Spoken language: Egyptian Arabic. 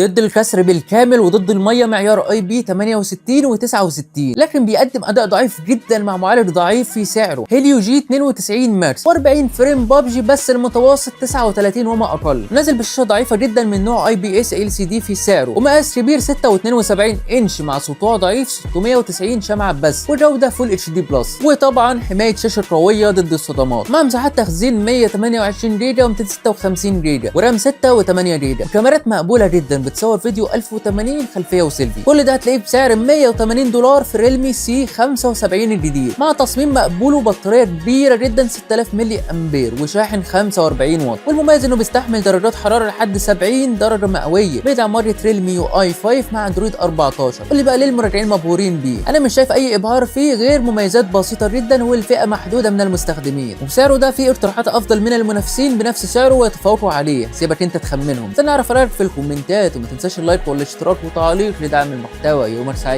ضد الكسر بالكامل وضد المية معيار IP 68 و69، لكن بيقدم اداء ضعيف جدا مع معالج ضعيف في سعره. Helio G 92 Max و40 frame بابجي بس المتوسط 39 وما اقل. نازل بشاشة ضعيفة جدا من نوع اي بي اس ال سي دي في سعره، ومقاس كبير 6.72 انش مع سطوع ضعيف 690 شمعة بس، وجوده full HD plus، وطبعا حماية شاشة قوية ضد الصدمات، مع مساحات تخزين 128 جيجا و256 جيجا و RAM 6 و8 جيجا، وكاميرات مقبولة جدا بتصور فيديو 1080 خلفية وسيلفي. كل ده هتلاقيه بسعر $180 في Realme C 75 الجديد، مع تصميم مقبول وبطاريه كبيرة جدا 6000 ملي امبير وشاحن 45 واط. والمميز انه بيستحمل درجات حرارة لحد 70 درجه مئوية، بيدعم واجهه Realme UI 5 مع اندرويد 14، واللي بقى ليه المراجعين مبهورين بيه. انا مش شايف اي ابهار فيه غير مميزات بسيطة جدا والفئة محدودة من المستخدمين، وبسعره ده في اقتراحات افضل من المنافسين بنفس سعره ويتفوقوا عليه. سيبك انت تخمنهم، استنى اعرف رايك في الكومنتات، وما تنساش ال like والاشتراك وتعليق لدعم المحتوى. يومك سعيد.